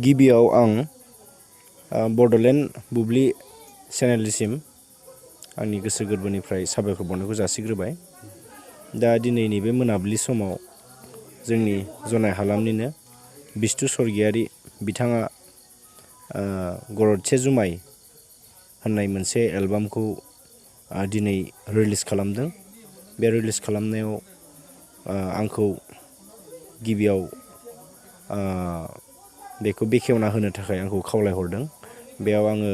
गिबियाव आं बड'लेण्ड बुब्लि चेनेलसिम आंनि गोसो गोरबोनिफ्राय साबायखर बावनायखौ जासिग्रोबाय। दा दिनैनि बे मोनाबिलि समाव जोंनि जनाय हालामनिनो बिष्टु स्वर्गियारि बिथाङा गरदसे जुमाय होननाय मोनसे एलबामखौ दिनै रिलिज खालामदों। बे रिलिज खालामनायाव आंखौ गिबियाव बेखौ बेखेवना होनो थाखाय आंखौ खावलायहरदों। बेयाव आङो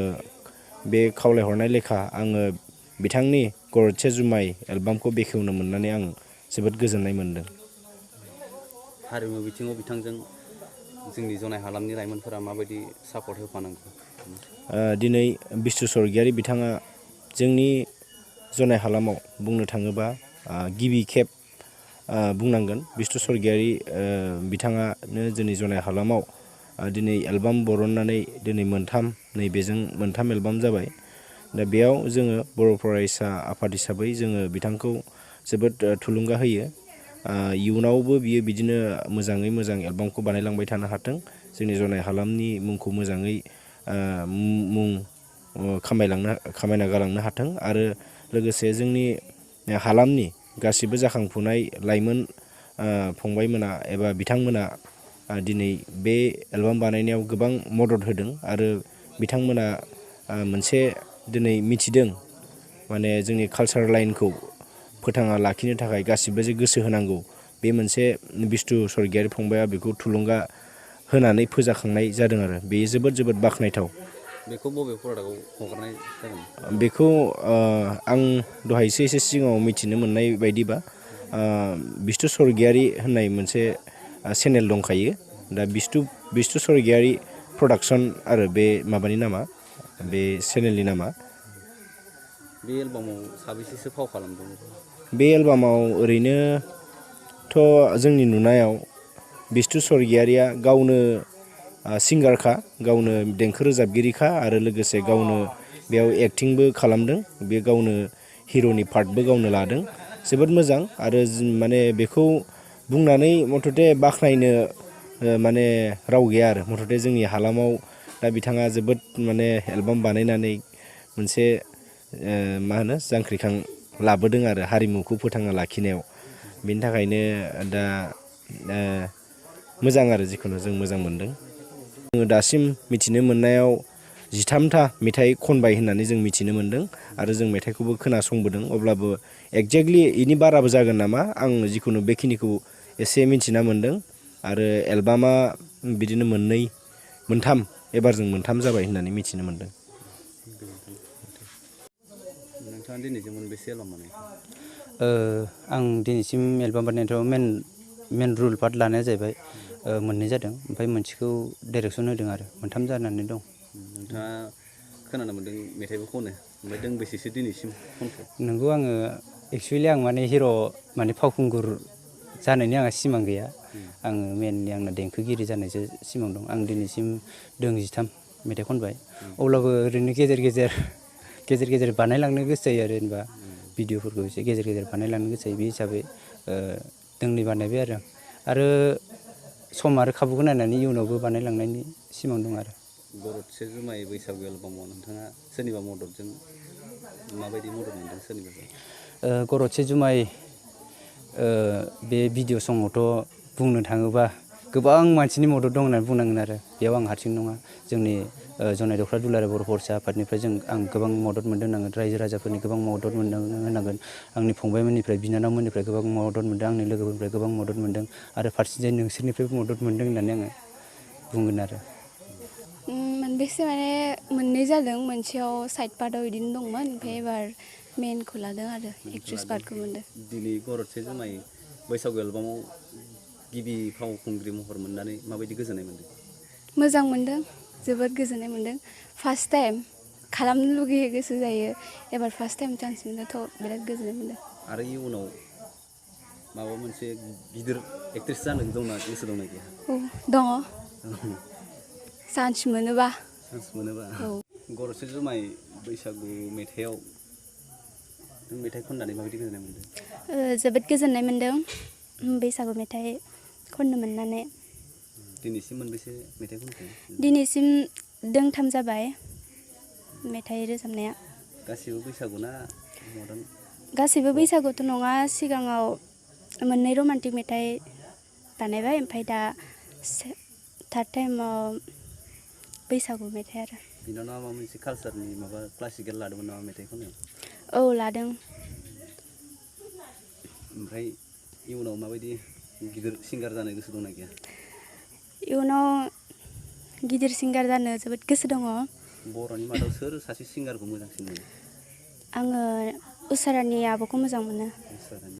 बे खावलायहरनाय लेखा आङो बिथांनि गरदसे जुमाय एलबामखौ बेखेवनो मोननानै आं जोबोद गोजोननाय मोनदों। हारिमु बिथिङाव बिथांजों जोंनि जनाय हालामनि लाइमोनफोरा माबायदि सापर्ट होफानांगौ? दिनै बिष्टु स्वर्गियारि बिथाङा जोंनि जनाय हालामाव बुंनो थाङोबा गिबि खेब बुंनांगोन बिष्टु स्वर्गियारि बिथाङानो जोंनि जनाय हालामाव दिनै एलबाम बरननानै दिनै नैबेजों मोनथाम एलबाम जाबाय। दा बेयाव जोङो बर' फरायसा आफाद हिसाबै जोङो बिथांखौ जोबोद थुलुंगा होयो। इयुनावबो बियो बिदिनो मोजाङै मोजां एलबामखौ बानायलांबाय थानो हाथों। जोंनि जनाय हालामनि मुंखौ मोजाङै मुं खामायना गालांनो हाथों आरो लोगोसे जोंनि हालामनि गासिबो जाखांफुनाय लाइमोन फंबायमोना एबा बिथांमोना दिनै बे एलबाम बानायनायाव गोबां मदद होदों आरो बिथांमोना मोनसे दिनै मिथिदों माने जोंनि कालसार लाइनखौ फोथांना लाखिनो थाखाय गासिबो जे गोसो होनांगौ, बे मोनसे बिष्टु स्वर्गियारि फंबाया बेखौ थुलुंगा होनानै फोजाखांनाय जादों आरो बेयो जोबोद बाख्नायथाव। बेखौ बबे प्रडाक्टआव हगारनाय जागोन? बेखौ आं दहायसो एसे सिगाङाव मिथिनो मोननाय बायदिबा बिष्टु स्वर्गियारि होननाय मोनसे चेनेल दंखायो। दा बिष्टु स्वर्गियारि प्रडाक्सन आरो बे माबानि नामा, बे चेनेलनि नामा। बे एलबामाव साबेसेसो फाव खालामदों? बे एलबामाव ओरैनोथ' जोंनि नुनायाव बिष्टु स्वर्गियारिया गावनो सिंगारखा, गावनो देंखो रोजाबगिरिखा आरो लोगोसे गावनो बेयाव एक्टिंबो खालामदों। बे गावनो हिर'नि पार्टबो गावनो लादों। जोबोद मोजां आरो माने बेखौ बुंनानै मथथे बाख्नायनो माने राव गैया आरो मथथे जोंनि हालामाव दा बिथाङा जोबोद माने एलबाम बानायनानै मोनसे मा होनो जांख्रिखां लाबोदों आरो हारिमुखौ फोथांना लाखिनायाव। बेनि थाखायनो दा मोजां आरो जिखुनु जों मोजां मोनदों। जोङो दासिम मिथिनो मोननायाव 13था मेथाइ खनबाय होननानै जों मिथिनो मोनदों आरो जों मेथाइखौबो खोनासंबोदों। अब्लाबो एक्जेक्टलि इनि बाराबो जागोन नामा, आं जिखुनु बेखिनिखौ एसे मिथिना मोनदों। आरो एलबामा बिदिनो मोनथाम एबारजों जाबाय होननानै मिथिनो मोनदों। नोंथाङा दिनैसिम मोनबेसे एलबाम बानायखो? आं दिनैसिम एलबाम बानायनायाथ' मेन रुल पार्ट लानाया जाहैबाय मोननै जादों, ओमफ्राय मोनसेखौ डाइरेक्सन होदों आरो मोनथाम जानानै दं। नोंथाङा खोनानो मोन्दों मेथाइबो खनो, ओमफ्राय दोंबेसेसो दिनैसिम खनखो? नोंगौ, आङो एक्सुवेलि आं माने हिर' माने फावखुंगुर जानायनि आंहा सिमां गैया। आङो मेनलि आंना देंखोगिरि जानायसो सिमां दं। आं दिनैसिम 13 मेथाइ खनबाय। अब्लाबो ओरैनो गेजेर गेजेर बानायलांनो गोसो जायो आरो जेनेबा भिडिअफोरखौ एसे गेजेर बानायलांनो गोसो जायो। बे हिसाबै 2 बानायबाय आरो सम आरो खाबुखौ नायनानै इयुनावबो बानायलांनायनि सिमां दं आरो। गरदसे जुमाय बैसागु एलबामाव नोंथाङा सोरनिबा मददजों माबायदि मदद मोनदों सोरनिबा? गरदसे जुमाय बे भिडिअ सङावथ' बुंनो थाङोबा गोबां मानसिनि मदद दं होननानै बुंनांगोन आरो बेयाव आं हारसिं नङा। जोंनि जनाय दख्रा दुलाराय बर' फरायसा आफादनिफ्राय आं गोबां मदद मोनदों होनांगोन। रायजो राजाफोरनि गोबां मदद मोनदों होनांगोन। आंनि फंबायमोननिफ्राय बिनानावमोननिफ्राय गोबां मदद मोनदों। आंनि लोगोफोरनिफ्राय गोबां मदद मोनदों आरो फारसेथिं नोंसोरनिफ्रायबो मदद मोनदों होननानै आङो बुंगोन आरो। मोनबेसे माने मोननै जादों, मोनसेयाव साइड पार्टआव बिदिनो दंमोन, ओमफ्राय एबार मेनखौ लादों आरो एक्ट्रेस पार्टखौ मोनदों। दिनै गरदसे जुमाय बैसागु एलबामाव गिबि फावखुंग्रि महर मोननानै माबायदि गोजोननाय मोन्दों? मोजां मोनदों, जोबोद गोजोननाय मोन्दों। फार्स्ट टाइम खालामनो लुगैयो, गोसो जायो। एबार फार्स्ट टाइम चान्स मोनदोंथ' बिराद गोजोननाय मोन्दों। आरो इयुनाव माबा मोनसे गिदिर एक्ट्रेस जानो गोसो दंना गैया? औ दङ, चान्स मोनोबा। औ। गरदसे जुमाय बैसागु मेथाइआव नों मेथाइ खननानै माबायदि गोजोननाय मोन्दों? जोबोद गोजोननाय मोन्दों बैसागु मेथाइ खननो मोननानै। दिनैसिम मोनबेसे मेथाइ खनखो? दिनैसिम दोंथाम जाबाय मेथाइ रोजाबनाया। गासिबो बैसागु ना मदार्न? गासैबो बैसागुथ' नङा, सिगाङाव मोननै रमान्टिक मेथाइ बानायबाय, ओमफ्राय दा थार्ड टाइमाव बैसागु मेथाइ आरो। बिनानावा माबा मोनसे कालसारनि माबा क्लासिकेल लादोंमोन नामा मेथाइ खननायाव? औ लादों। ओमफ्राय इयुनाव माबायदि गिदिर सिंगार जानो गोसो दंना गैया? इयुनाव गिदिर सिंगार जानो जोबोद गोसो दङ। बर'नि मादाव सोर सासे सिंगारखौ मोजांसिन मोनो? आङो उसारानि आब'खौ मोजां मोनो। उसारानि